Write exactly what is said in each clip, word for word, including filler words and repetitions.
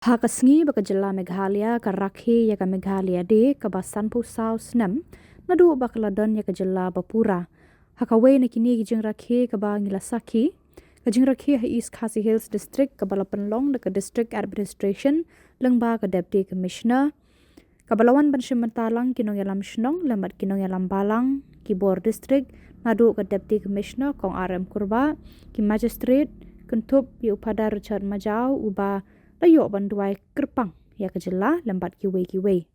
Ha ka sngi ba ka jylla Meghalaya ka rakhe ïa ka Meghalaya Day kaba sanphew saw snem, naduh ba ka la don ïa ka jylla ba pura. Ha kawei na kine ki jingrakhe kaba ngi la sakhi, ka jingrakhe ha East Khasi Hills District kaba la pynlong da ka District Administration lyngba ka Deputy Commissioner, kaba la wan ban shim bynta lang ki nongïalam shnong lem bad ki nongïalam balang, ki bor district, naduh ka Deputy Commissioner Kong R M Kurbah, ki magistrate, kynthup ïa u Phadar Richard Majaw uba la ïoh ban duwai kyrpang ïa ka jylla lem bad kiwei kiwei.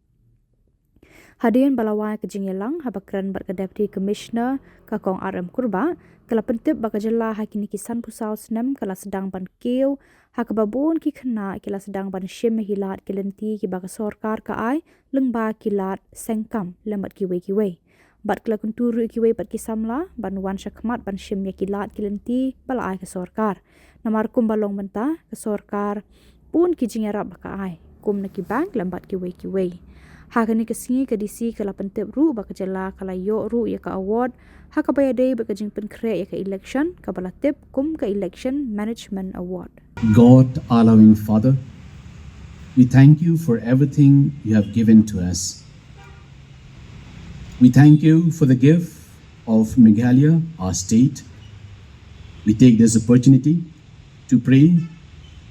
Hadien ba la wai ka jingïalang haba kren bad ka Deputy Commissioner ka Kong R M Kurbah, ka la pyntip ba ka jylla ha kine ki sanphew saw snem ka la sdang ban kiew, ha kaba bun ki khynnah ki la sdang ban shim ïa ki lad ki lynti kiba ka sorkar ka ai, lyngba ki lad seng kam lem bad kiwei kiwei. Bad ka la kyntu ruh ïa kiwei pat ki samla ban wan shakhmat ban shim ïa ki lad ki lynti ba la ai ka sorkar. Namar kumba long mynta, ka sorkar bun ki jingïarap ba ka ai, kum na ki bank lem bad kiwei kiwei. Ha kane ka sngi ka D C ka la pyntip ruh ba ka jylla ka la ïoh ruh ïa ka award ha kaba ïadei bad ka jingpynkhreh ïa ka election kaba la tip kum ka Election Management Award. God, our loving Father, we thank you for everything you have given to us. We thank you for the gift of Meghalaya, our state. We take this opportunity to pray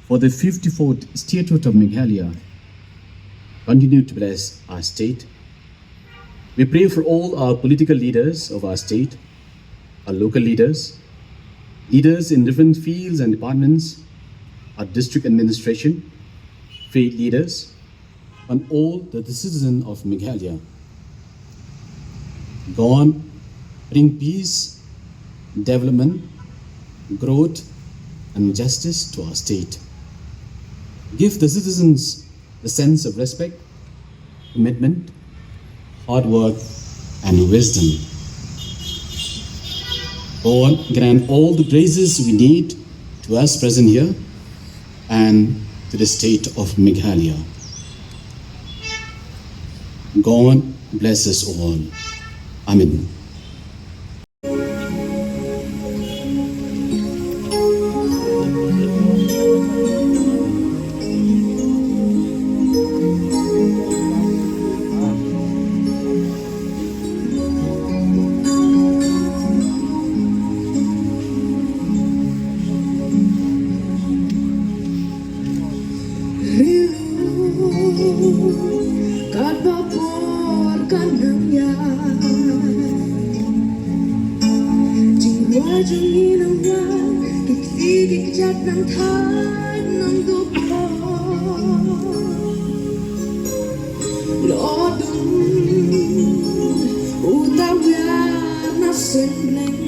for the fifty-fourth Statute of Meghalaya. Continue to bless our state. We pray for all our political leaders of our state, our local leaders, leaders in different fields and departments, our district administration, faith leaders, and all the citizens of Meghalaya. God, bring peace, development, growth, and justice to our state. Give the citizens the sense of respect, commitment, hard work, and wisdom. God, grant all the graces we need to us present here and to the state of Meghalaya. God bless us all. Amen. Katba por kan nang ïa. Jingrwai jong ngi nang wan, ki kti ki kjat nang thait nang duk. Lordum, uta wiar na seng neng.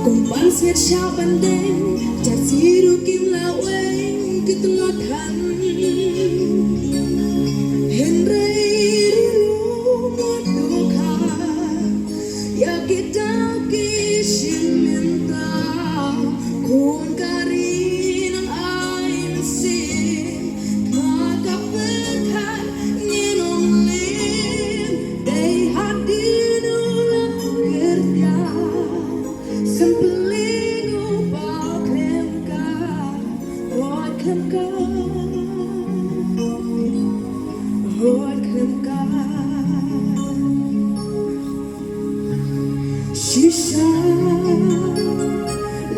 Kum ban siat shah ban deng, jar siru kim la weng ki tlot han. Hynrei ri ru mut dukha, ïa kita ki shin mynta, khun ka ri nang ai mynsiem, ka ka pyrkhat ngin ym lim, dei hadien u la kyrdia. Sympliung u ba khlem ka, hoi khlem ka, hoi khlem ka. Shisha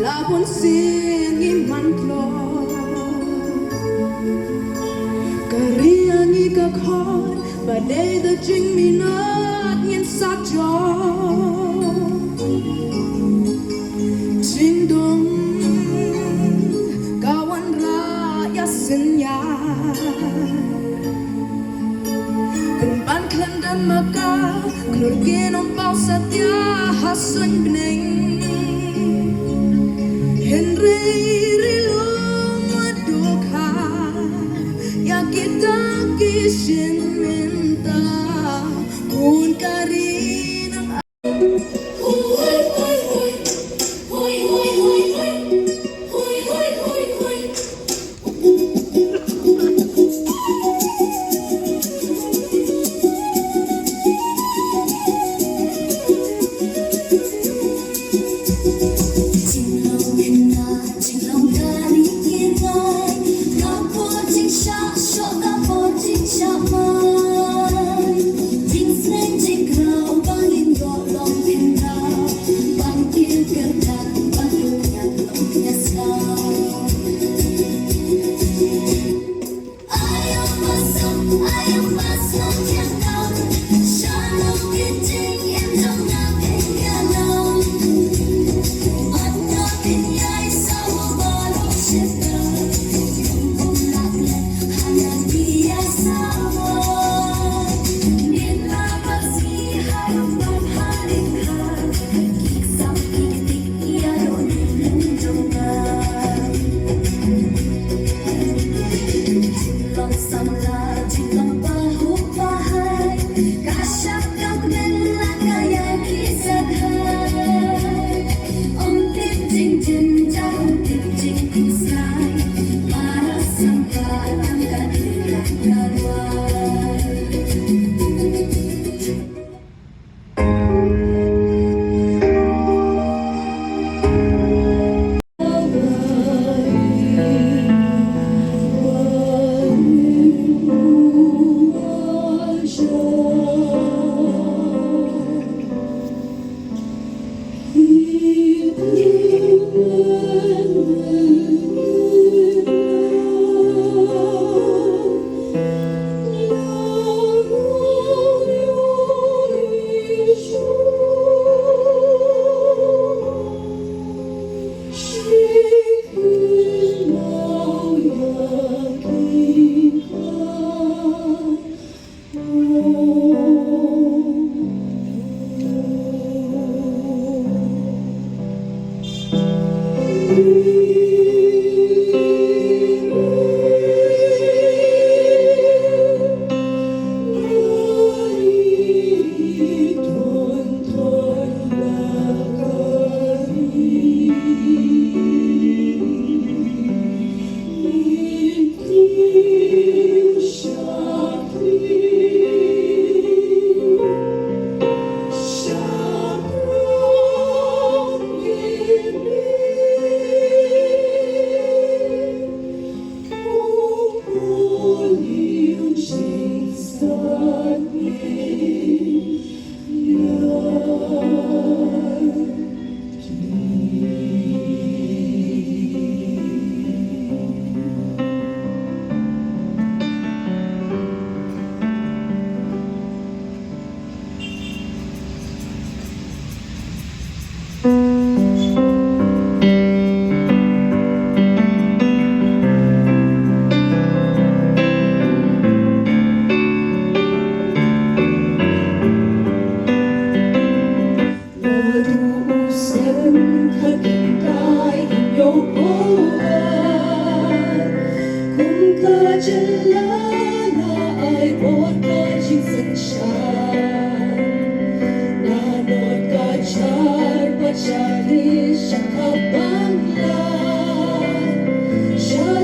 la bun sien ngi man tlot. Ka ri ngi ka khot, ba dei da jingminot ngin sa jop. Jingdum ka wanrah ïa synñiar. Pynban khlem don ma ka, khlur ki nongpaw satia ha suiñ bneng. Hynrei ri lum wat dukha, ïa kita ki shin mynta, khun ka ri nang.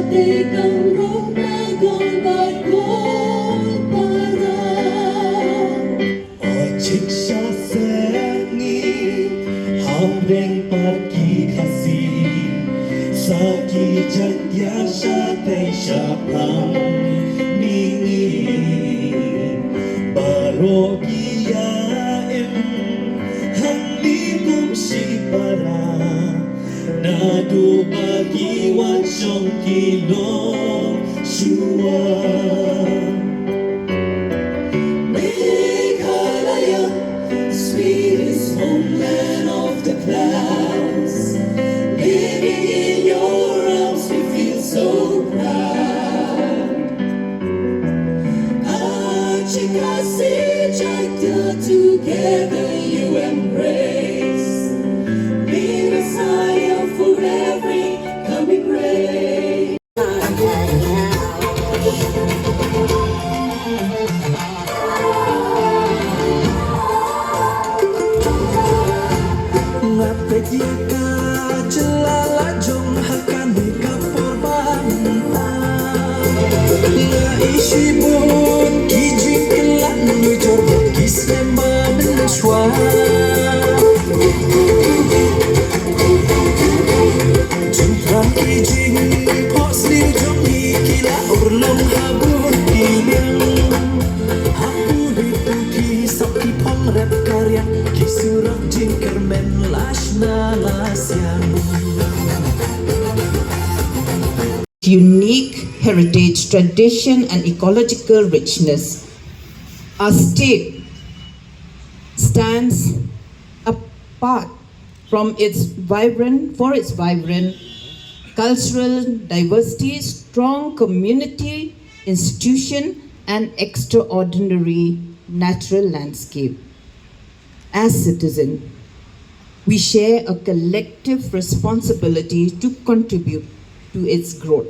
Te kam rong na gong ba gong para. O chik sha sengi hawreng par ki Khasi. Sa ki jaiñtia sha tei sha pang mingi. Baroh ki ïa im hangne kum shipara. Naduh ba ki wan shong ki long shuwa. Meghalaya, sweetest homeland of the clouds. Living in your arms, we feel so proud. Achikasi Jaintia, together you embrace. Be Messiah for every coming race. Nga peit ïa ka jylla la jong ha kane ka por ba mynta. Nga ïohi shibun ki jingkylla nujor bad ki snem ba mynshuwa. Jingkyrpad ki jingphohsniew jong ngi ki la urlong ha bun ki liang. Ha pule pule ki sap ki phong rep ka riak, ki surok jingkyrmen la shna la siang. Unique heritage, tradition, and ecological richness, our state stands apart from its vibrant, for its vibrant cultural diversity, strong community institution, and extraordinary natural landscape. As citizens, we share a collective responsibility to contribute to its growth.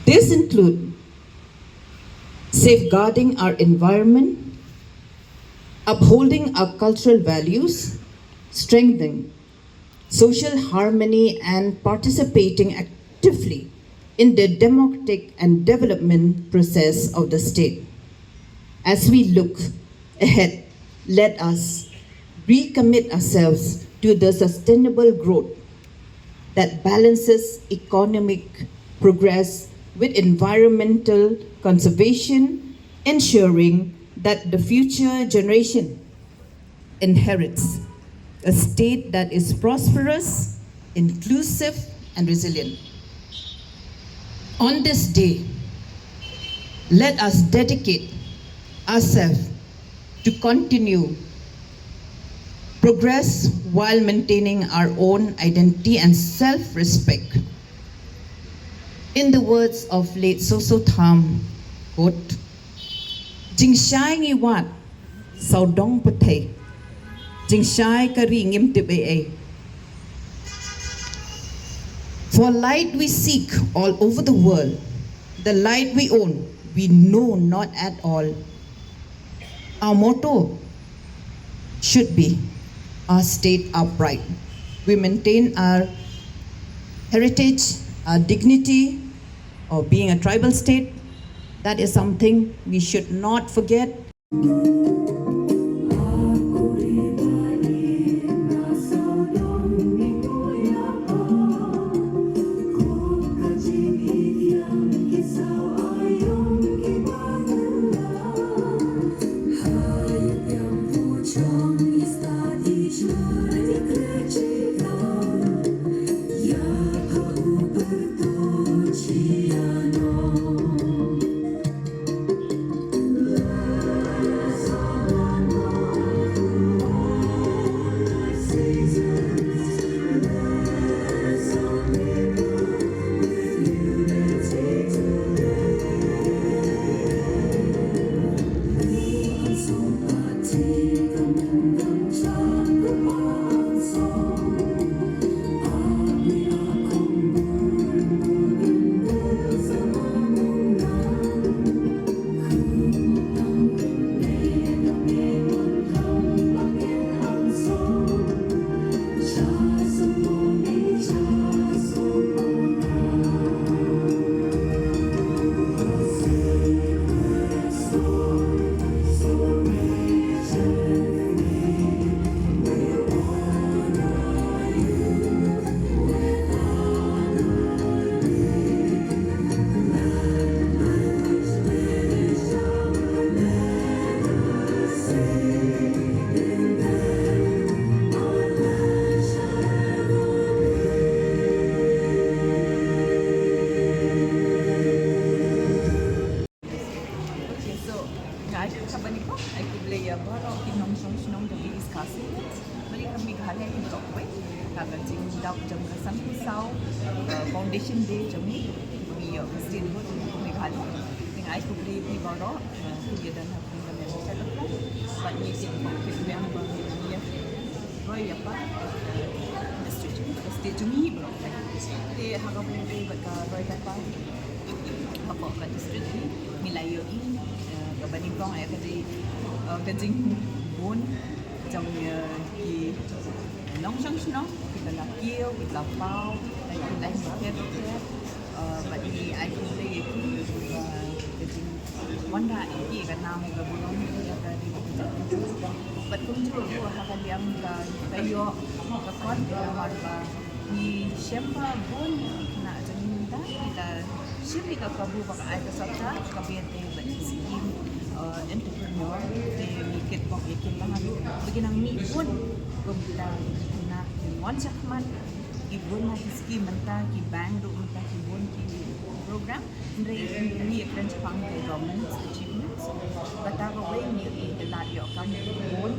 This includes safeguarding our environment, upholding our cultural values, strengthening social harmony, and participating actively in the democratic and development process of the state. As we look ahead, let us recommit ourselves to the sustainable growth that balances economic progress with environmental conservation, ensuring that the future generation inherits a state that is prosperous, inclusive, and resilient. On this day, let us dedicate ourselves to continue progress while maintaining our own identity and self-respect. In the words of late Soso Tham, quote, "Jingshai ngi wad sawdong pyrthei, jingshai ka ri ngim tip ei ei." For light we seek all over the world, the light we own, we know not at all. Our motto should be, "Our state, our pride." We maintain our heritage, our dignity of being a tribal state. That is something we should not forget. Jong ka sanphew saw, uh, foundation day jong ngi, ngi ïoh ka state award jong ka Meghalaya. Te nga ai khublei ïa phi baroh, uh, phi ïa don ha ka Meghalaya. Bad ngi tip ba ki biang ba ngi ïa roi ïa pa, uh, district jong ngi, ka state jong ngi baroh. Te ha kaba ïadei bad ka roi ka par hapoh ka district ngi, ngi la ïohi, uh, kaba nyngkong ïa ka dei, uh, ka jingbun jong, uh, ki nongshong shnong kiba la kiew, kiba la paw, da ki line bapher bapher. Uh, bad ngi ai khublei ïa ki, uh, ka jingwanrah ïa ki ka nam ka burom ïa ka ri ka jaitbynriew. Bad kumjuh ruh ha ka liang ka, ka ïoh ka khot ka namar ba ngi shem ba bun ki khynnah jong ngi mynta ki la shim ïa ka kabu ba ka ai ka sorkar kaba ïadei bad ki skim, uh, entrepreneur, te ngi kitbok ïa ki ba ngi ruh ba ki nang mih bun kumta ki khynnah ki wan shakhmat. Ki bun na ki skim mynta, ki bank ruh mynta, ki bun ki program. Hynrei ngi ïa kren shaphang ki government achievements. Kata kawei ngi ïa ki lad ïoh kam ki bun.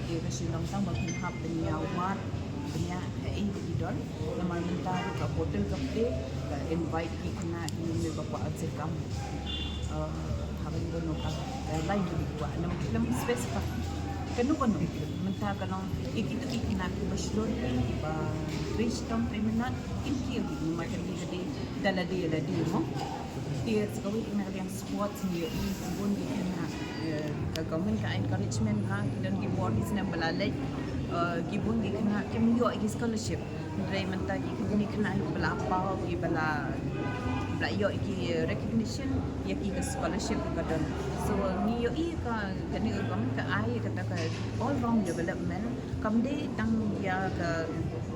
Ki ka shu long tang ba phin hap ban ïa wad ban ïa kaei ba ki don. Namar mynta ruh ka portal ka plie, ka invite ki khynnah ki mei ba kwah ban shim kam. Uh, ha kano kano ka, ka line ki kwah, nam, nam specify kano kano. Mynta ka long ïa kito ki khynnah kiba shlur, kiba trei shitom trei minot, kin kiew ki, namar kane ka dei da lade lade mo. Te sa kawei na ka liang sports ngi ïohi bun ki khynnah, eh, ka government ka encouragement ha ki don ki bor ki snem ba la leit, eh, ki bun ki khynnah kim ïoh ki scholarship. Hynrei mynta ki khynnah, khynnah kiba la paw, kiba la, ba la ïoh ki recognition ïa ki ka scholarship ka don. So ngi ïohi ka, kane ka government ka ai kata ka all round development, kam dei tang ïa ka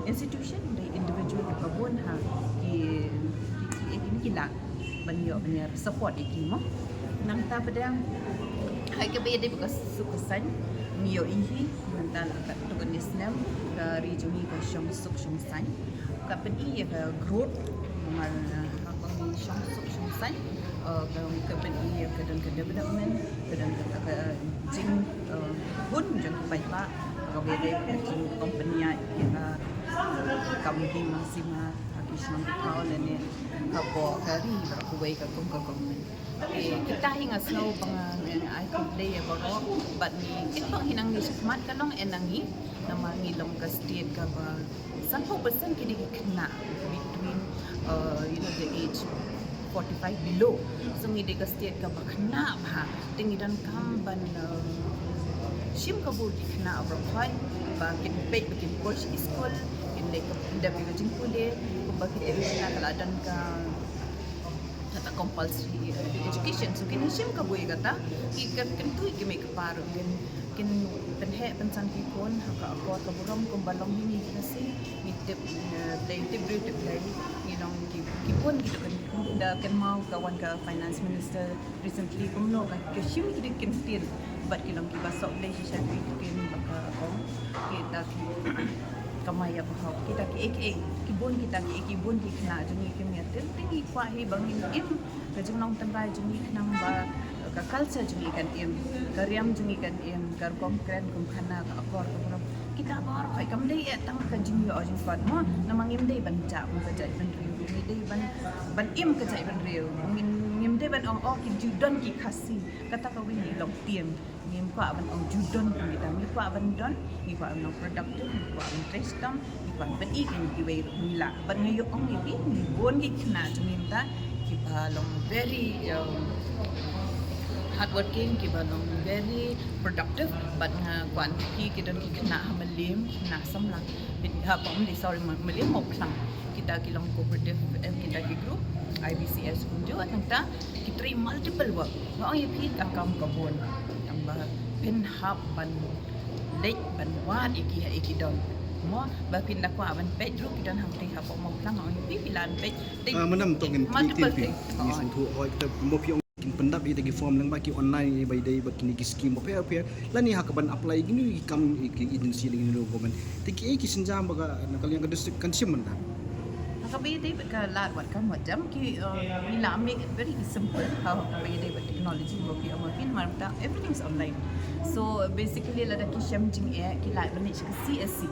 institution, dei individual kiba bun ha ki, ki, ki, ki, ki lah ban ïoh ban ïa support ïa ki mo. Nangta pat ha kaba ïadei bad ka suk ka saiñ ngi ïohi hi mynta la katto katne snem ka ri jong ngi ka shong suk shong saiñ. Ka pyni ïa ka growth namar, uh, ha kaba ngi shong suk shong saiñ, uh, ka, ka pyni ïa ka don ka development, ka don ka, ka jing, uh, hun jong ki paidbah, kaba ïadei bad ka jingkompenia ïa ka kam hi ma sima ha ki shnong ki thaw lane hapoh ka ri baroh kawei ka kum ka government. Te kita hi nga sngew ba nga, nga ai khublei ïa baroh bad ngi kit ba ngi nang ngi shakhmat ka long eh na ngi namar ngi long ka state kaba sanphew percent ki dei ki khynnah between, uh, you know, the age forty-five below. So ngi dei ka state kaba khynnah bha. Te ngi donkam ban, uh, shim kabu ki khynnah baroh khoit ba kin peit ba kin poi sha ki skul, kin leit ka, dep ïa ka jingpule kumba ki dei ka la don ka kata compulsory education. So kin shim kabu ïa kata, ki, kin, kin tu ïa ki mei ki pa ruh, kin, kin pynheh pynsan ki khun ha ka akor ka burom kumba long hi ngi ki Khasi, ngi tip, eh, Blei, tip briew tip Blei, ngi long ki, ki khun ki dei kin, da kynmaw ka wan ka finance minister recently kumno ka, ka shim ki dei kin ktien bad ki long kiba soh Blei shisha ki ktien ba ka ong kita ki kamai ïa ka hok, kita kiei kiei, ki bun kita kiei ki bun ki khynnah jong ngi kim ïa tip, te ngi kwah hi ba ngin im ka jinglong tynrai jong ngi khnang ba ka culture jong ngi kan im, ka riam jong ngi kan im, ka rukom kren kum khana, ka akor ka burom. Kita baroh khoit kam dei eh tang ka jingïoh jingkot mo, namar ngim dei ban jah mo ka jaitbynriew, ngi dei ban, ban im ka jaitbynriew, ngim, ngim dei ban ong oh ki ju don ki Khasi, kata kawei ngi long tieng. Ngim kwah ban ong ju don kum kita, ngi kwah ban don, ngi kwah ban long productive, ngi kwah ban trei shitom, ngi kwah ban pyni ïa kiwei ruh ngi lah. Bad nga ïoh ong ïa phi, ngi bun ki khynnah jong ngi mynta kiba long very, um, hardworking, kiba long very productive, bad nga kwah ong ïa phi ki don ki khynnah ha Mylliem, khynnah samla, ha, sorry, Mylliem Mawphlang. Kita ki long cooperative, eh, kita ki group, I B C S kumjuh, nangta ki trei multiple work. Nga ong ïa phi ka kam ka bun. Tang ba phin hap ban leit ban wad ïa ki ha ïa ki don. Mo ba phin da kwah ban peit ruh ki don hangtei hapoh Mawphlang, nga ong ïa phi phi lah ban peit. Te Ah, madam, to ngin multiple thing. Ngin sngewthuh hoi kita mo phi ong kin pyndap ïa kita ki form lyngba ki online ïa ba ïadei bad kine ki scheme bapher bapher. Lane ha kaban apply ïa kine ki kam ïa ki agency lane ki government. Te kiei ki sienjam ba ka na ka liang ka district kan shim mynta? Ha kaba ïadei bad ka lad wad kam wad jam ki, uh, ngi la make it very simple ha kaba ïadei bad technology ba phi ong ma phi namar mynta everything is online. So basically lada ki shem jingeh ki lait ban leit sha ka C S C.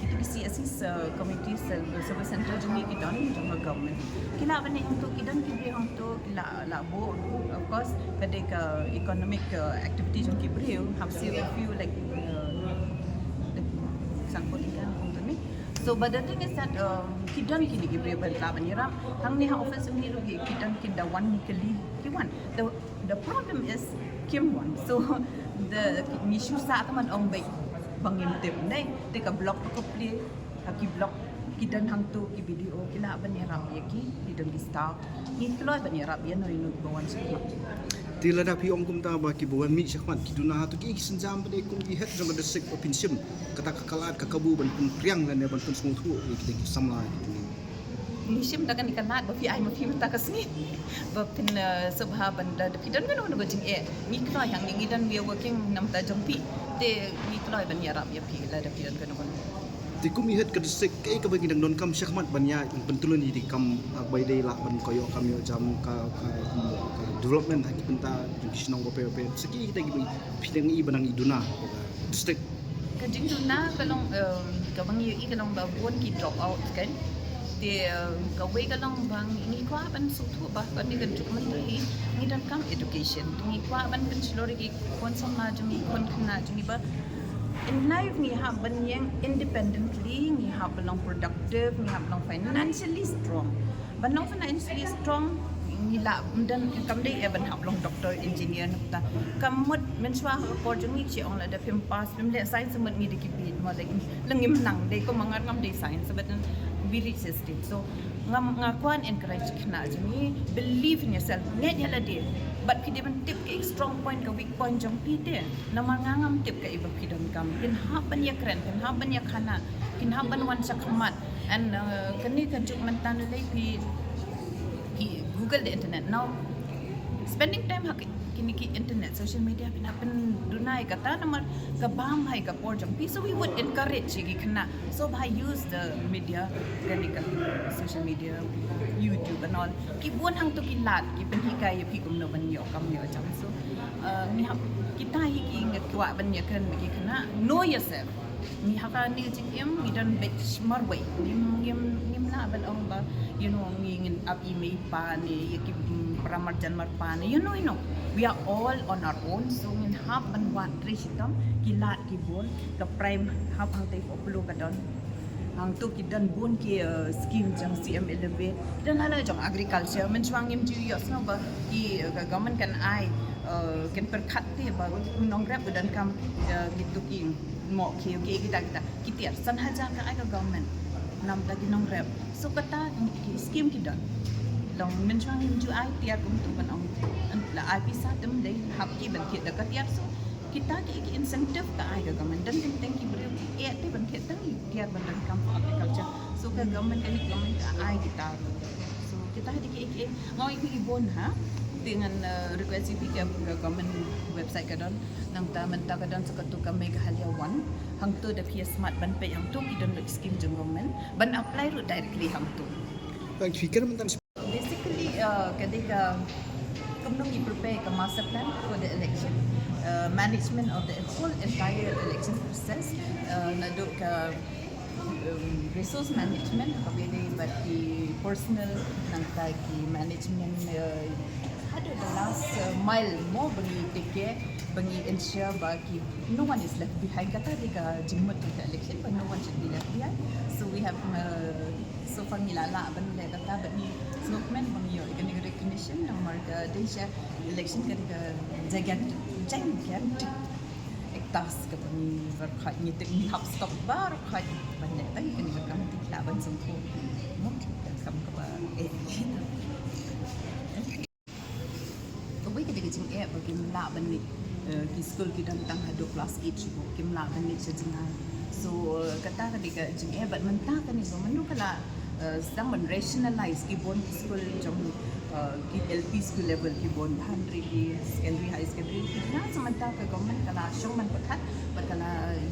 Kita C S C, uh, community service center jong ngi ki don jong ka government. Ki lah ban ïa hangto, ki don ki briew hangto, ki lah, lah buh, of course ka dei ka economic, uh, activity jong ki briew, hap siew few, like, uh, like, example, ki kan hangto ne. So but the thing is that, um, ki don kine ki briew ba lah ban ïarap. Hangne ha office jong ngi ruh ki don, ki da wan kali ki wan. The, the problem is kim wan. So the, ngi shu sah ka man ong beit ba ngim tip ne. Te ka block ka plie ha ki block, ki don hangto ki B D O, ki lah ban ïarap ïa ki, ki don ki staff. Ngi kloi ban ïarap ïa no ïa no ba wan shakhmat. Te lada phi ong kumta ba ki ba wan mih shakhmat ki duna, to ki, ki sienjam ba dei kum ki head jong ka district ba phin shim kata ka lad ka kabu ban pynpriang lane ban pynsngewthuh ïa ki, ki samla ki. Ngi shim da kane ka lad ba phi ai ma phi mynta ka sngi ba phin, uh, sngewbha ban da, da phi don kano kano ka jingeh, ngi kloi hangne, ngi don, we are working na bynta jong phi. Te ngi kloi ban ïarap ïa phi lada phi don kano kano. Te kum i head ka district, kaei kaba ngi dang donkam shakhmat ban ïa, ban pyntylun ïa ki kam, ah, ba dei lah ban koit ïoh kam ïoh jam, ka, ka, ka development ha ki bynta jong ki shnong bapher bapher. Sa ki kita kiba phi dang i ba dang i duna district. Ka jingduna ka long, um, kaba ngi ïohi ka long ba bun ki drop out kan. Te, um, kawei ka long ba ngi kwah ban sngewthuh ba kane ka juk mynta hi ngi donkam education. Ngi kwah ban pynshlur ïa ki khun samla jong ngi, khun khynnah jong ngi ba in life ngi hap ban ïeng independently, ngi hap ban long productive, ngi hap ban long financially strong. Ban long financially strong ngi lah, ym don, kam dei eh ban hap long doctor, engineer, nangta ka mut mynshuwa ha ka por jong ngi, ki ong lada phim pass, phim leh science, mut ngi da ki bit, mut leh, leh ngim nang dei, kum ma nga ngam dei science, but then we reach this stage. So ngam, nga kwah encourage khynnah jong ngi, believe in yourself, ngeit ïa lade. But phi dei ban tip ka strong point, ka weak point jong phi te. Namar nga ngam tip kaei ba phi donkam. Phin hap ban ïakren, phin hap ban ïakhana, phin hap ban wan shakhmat. And, uh, kane ka juk mynta, lei phi, ki Google the internet. Now spending time ha ki, kine ki internet, social media, phin hap ban duna ïa kata namar ka bam ha ka por jong phi. So we would encourage ïa ki khynnah, sngewbha use the media, kane ka social media, YouTube and all. Ki bun hangto ki lad, ki pynhikai ïa phi kumno ban ïoh kam ïoh jam. So, uh, ngi hap, kita hi ki, ngi kwah ban ïakren bad ki khynnah, know yourself. Ngi ha kane ka jingim ngi don beit marwei. Ngim, ngim, ngim lah ban ong ba, you know, ngi, ngin ap i mei i pa ne ïa ki, mm, para marjan marpa ne, you know, you know, we are all on our own. So ngin hap ban wad trei shitom. Ki lad ki bun, ka prime hap hangtei, Upolu ka don. Hangto ki don bun ki, uh, scheme jong C M Elevate. Ki don la la jong agriculture. Mynshuwa ngim ju ïohsngew ba ki, uh, ka government kan ai, uh, kan pyrkhat te ba u nongrep u donkam, uh, kito ki mo, ki, ki, kita, kita. Ki tiar san hajar ka ai ka government namar ki nongrep. So kata ki scheme ki don. Long mynshuwa ngim ju ai tiar kumto ban ong. La ai pisa te ym dei, hap ki ban thied da ka tiar. So kita ki, ki incentive ka ai ka government. Don teng teng ki briew ki eh te ban thied tang tiar ban donkam for agriculture. So ka government, ka government ka ai kita. So kita dei ki, ki, nga ïohi bun ha. Te ngan, uh, request ïa phi, ka government website ka don. Nangta mynta ka don sa kato ka Meghalaya One. Hangto da phi ïa smat ban peit, hangto ki don ruh scheme jong government ban apply ruh directly hangto. Thank you. Basically, uh, ka dei ka kumno ngi prepare ka master plan for the election, uh, management of the whole entire election process, uh, naduh ka, um, resource management, kaba ïadei bad ki personnel, nangta ki management, uh, haduh the last, uh, mile mo ba ngi take care, ba ngi ensure ba ki, no one is left behind. Kata dei ka jingmut ka election, ba no one should be left behind. So we have, uh, so far ngi la lah ban leh kata, bad ngi sngewkmen ba ngi ïoh ïa kane ka recognition namar ka dei sha election, kane ka gigantic, gigantic task kaba ngi baroh khoit ngi tip ngi hap stop baroh khoit ban leh, tang ïa kane ka kam te ki lah ban sngewthuh. Mo, ka kam kaba eh. Kawei ka dei ka jingeh ba kim lah ban leit, eh, ki skul ki don tang haduh class eight shuh, kim lah ban leit sha jngai. So, eh, kata ka dei ka jingeh, bad mynta kane ka mynno ka la, eh, sdang ban rationalize ki bun ki skul jong, eh, ki L P school level, ki bun primary, secondary, high secondary, ki dang sa mynta ka government ka la shong ban pyrkhat bad ka la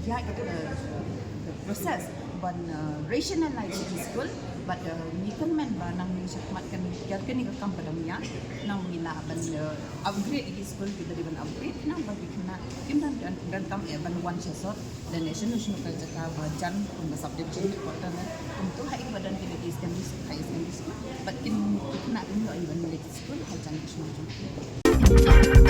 ïaid ka, ka process ban, eh, rationalize ki skul. But uh, ngi kyrmen ba nang ngi shakhmat kan jar kane ka kam ba dang ïa nang ngi lah ban uh, upgrade ki skul ki ba dei ban upgrade nang ba ki khynnah kim dang dang dang kam eh ban wan sha sor dan eh shano shano ka jaka ba jan kum ba subject jong ki kwata na kum tu ha i ba dang ki da ki secondary school, high secondary school. But kin ki khynnah kim ïoh i ban leh skul ha jan ki shano jong ki.